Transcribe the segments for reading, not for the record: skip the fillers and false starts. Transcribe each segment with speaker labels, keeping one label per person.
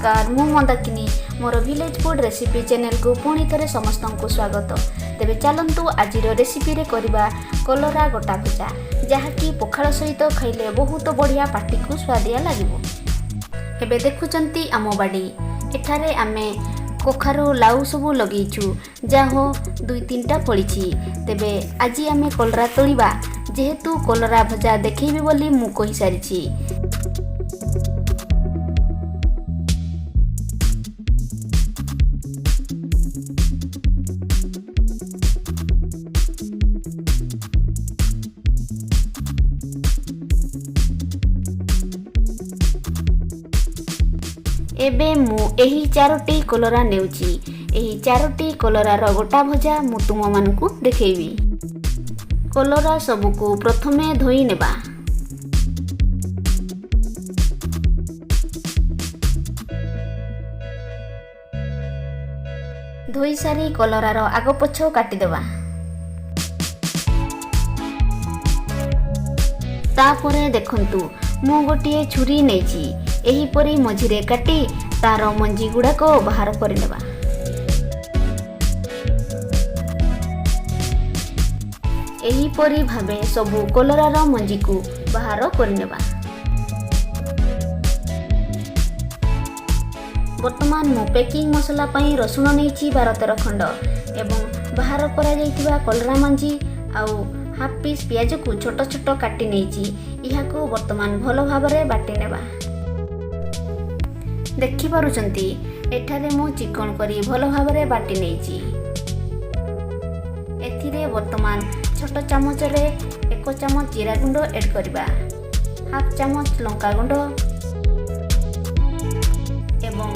Speaker 1: ନମସ୍କାର, ମୁଁ ମନ୍ଦାକିନୀ। ମୋର ଭିଲେଜ୍ ଫୁଡ୍ ରେସିପି ଚ୍ୟାନେଲକୁ ପୁଣି ଥରେ ସମସ୍ତଙ୍କୁ ସ୍ୱାଗତ। ତେବେ ଚାଲନ୍ତୁ, ଆଜିର ରେସିପିରେ କରିବା କଲରା ଗୋଟା ଭଜା, ଯାହାକି ପଖାଳ ସହିତ ଖାଇଲେ ବହୁତ ବଢ଼ିଆ, ପାଟିକୁ ସୁଆଦିଆ ଲାଗିବ। ଏବେ ଦେଖୁଛନ୍ତି ଆମ ବାଡ଼ି। ଏଠାରେ ଆମେ କଖାରୁ, ଲାଉ ସବୁ ଲଗେଇଛୁ। ଯାହା ଦୁଇ ତିନିଟା ଫଳିଛି। ତେବେ ଆଜି ଆମେ କଲରା ତୋଳିବା, ଯେହେତୁ କଲରା ଭଜା ଦେଖେଇବି ବୋଲି ମୁଁ କହିସାରିଛି। ଏବେ ମୁଁ ଏହି ଚାରୋଟି କଲରା ନେଉଛି। ଏହି ଚାରୋଟି କଲରାର ଗୋଟା ଭଜା ମୁଁ ତୁମମାନଙ୍କୁ ଦେଖେଇବି। କଲରା ସବୁକୁ ପ୍ରଥମେ ଧୋଇ ନେବା। ଧୋଇ ସାରି କଲରାର ଆଗ ପଛ କାଟିଦେବା। ତାପରେ ଦେଖନ୍ତୁ, ମୁଁ ଗୋଟିଏ ଛୁରୀ ନେଇଛି। ଏହିପରି ମଝିରେ କାଟି ତାର ମଞ୍ଜି ଗୁଡ଼ାକ ବାହାର କରିନେବା। ଏହିପରି ଭାବେ ସବୁ କଲରାର ମଞ୍ଜିକୁ ବାହାର କରିନେବା। ବର୍ତ୍ତମାନ ମୁଁ ପ୍ୟାକିଂ ମସଲା ପାଇଁ ରସୁଣ ନେଇଛି 12-13 ଖଣ୍ଡ ଏବଂ ବାହାର କରାଯାଇଥିବା କଲରା ମଞ୍ଜି ଆଉ ହାଫ୍ ପିସ୍ ପିଆଜକୁ ଛୋଟ ଛୋଟ କାଟି ନେଇଛି। ଏହାକୁ ବର୍ତ୍ତମାନ ଭଲ ଭାବରେ ବାଟି ନେବା। ଦେଖିପାରୁଛନ୍ତି, ଏଠାରେ ମୁଁ ଚିକଣ କରି ଭଲ ଭାବରେ ବାଟି ନେଇଛି। ଏଥିରେ ବର୍ତ୍ତମାନ ଛୋଟ ଚାମଚରେ 1 ଚାମଚ ଜିରା ଗୁଣ୍ଡ ଏଡ଼୍ କରିବା, ହାଫ୍ ଚାମଚ ଲଙ୍କା ଗୁଣ୍ଡ ଏବଂ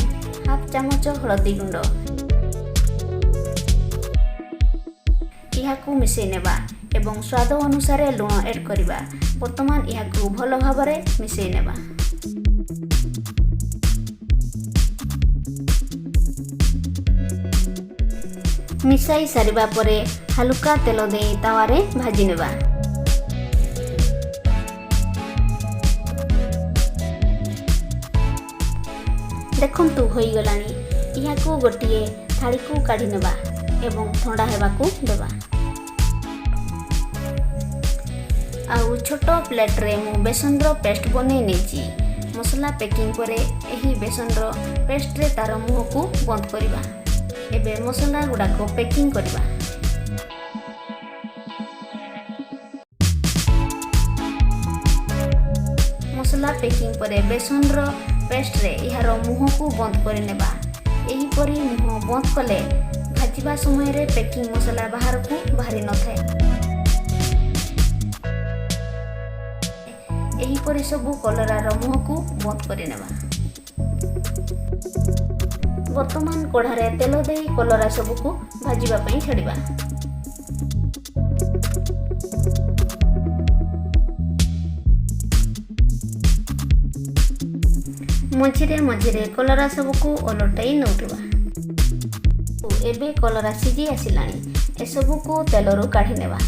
Speaker 1: ହାଫ୍ ଚାମଚ ହଳଦୀ ଗୁଣ୍ଡ। ଏହାକୁ ମିଶାଇ ନେବା ଏବଂ ସ୍ୱାଦ ଅନୁସାରେ ଲୁଣ ଏଡ଼୍ କରିବା। ବର୍ତ୍ତମାନ ଏହାକୁ ଭଲ ଭାବରେ ମିଶାଇ ନେବା। ମିଶାଇ ସାରିବା ପରେ ହାଲୁକା ତେଲ ଦେଇ ତାୱାରେ ଭାଜି ନେବା। ଦେଖନ୍ତୁ, ହୋଇଗଲାଣି। ଏହାକୁ ଗୋଟିଏ ଥାଳିକୁ କାଢ଼ି ନେବା ଏବଂ ଥଣ୍ଡା ହେବାକୁ ଦେବା। ଆଉ ଛୋଟ ପ୍ଲେଟ୍ରେ ମୁଁ ବେସନର ପେଷ୍ଟ ବନେଇ ନେଇଛି। ମସଲା ପ୍ୟାକିଂ ପରେ ଏହି ବେସନର ପେଷ୍ଟରେ ତାର ମୁହଁକୁ ବନ୍ଦ କରିବା। ଏବେ ମସଲା ଗୁଡ଼ାକ ପ୍ୟାକିଂ କରିବା। ମସଲା ପ୍ୟାକିଂ ପରେ ବେସନର ପେଷ୍ଟରେ ଏହାର ମୁହଁକୁ ବନ୍ଦ କରିନେବା। ଏହିପରି ମୁହଁ ବନ୍ଦ କଲେ ଭାଜିବା ସମୟରେ ପ୍ୟାକିଂ ମସଲା ବାହାରକୁ ବାହାରି ନଥାଏ। ଏହିପରି ସବୁ କଲରାର ମୁହଁକୁ ବନ୍ଦ କରିନେବା। ବର୍ତ୍ତମାନ କଢ଼ାରେ ତେଲ ଦେଇ କଲରା ସବୁକୁ ଭାଜିବା ପାଇଁ ଛାଡ଼ିବା। ମଝିରେ ମଝିରେ କଲରା ସବୁକୁ ଓଲଟାଇ ନେଉଥିବା। ଏବେ କଲରା ସିଝି ଆସିଲାଣି। ଏସବୁକୁ ତେଲରୁ କାଢ଼ି ନେବା।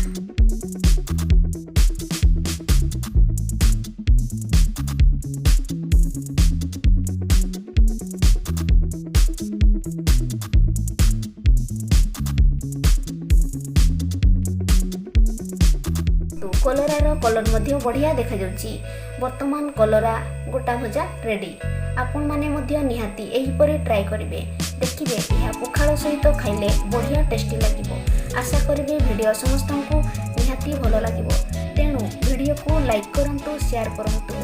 Speaker 1: କଲରାର କଲର୍ ମଧ୍ୟ ବଢ଼ିଆ ଦେଖାଯାଉଛି। ବର୍ତ୍ତମାନ କଲରା ଗୋଟା ଭଜା ରେଡ଼ି। ଆପଣମାନେ ମଧ୍ୟ ନିହାତି ଏହିପରି ଟ୍ରାଏ କରିବେ। ଦେଖିବେ, ଏହା ପଖାଳ ସହିତ ଖାଇଲେ ବଢ଼ିଆ ଟେଷ୍ଟି ଲାଗିବ। ଆଶା କରିବି ଭିଡ଼ିଓ ସମସ୍ତଙ୍କୁ ନିହାତି ଭଲ ଲାଗିବ। ତେଣୁ ଭିଡ଼ିଓକୁ ଲାଇକ୍ କରନ୍ତୁ, ସେୟାର କରନ୍ତୁ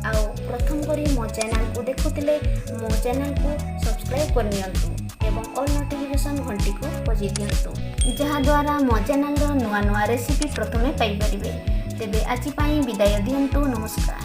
Speaker 1: ଆଉ ପ୍ରଥମ କରି ମୋ ଚ୍ୟାନେଲକୁ ଦେଖୁଥିଲେ ମୋ ଚ୍ୟାନେଲକୁ ସବସ୍କ୍ରାଇବ୍ କରିନିଅନ୍ତୁ ଏବଂ ଅଲ୍ ନୋଟିଫିକେସନ୍ ଘଣ୍ଟିକୁ ବଜାଇ ଦିଅନ୍ତୁ, ଯାହାଦ୍ୱାରା ମୋ ଚ୍ୟାନେଲର ନୂଆ ନୂଆ ରେସିପି ପ୍ରଥମେ ପାଇପାରିବେ। ତେବେ ଆଜି ପାଇଁ ବିଦାୟ ଦିଅନ୍ତୁ। ନମସ୍କାର।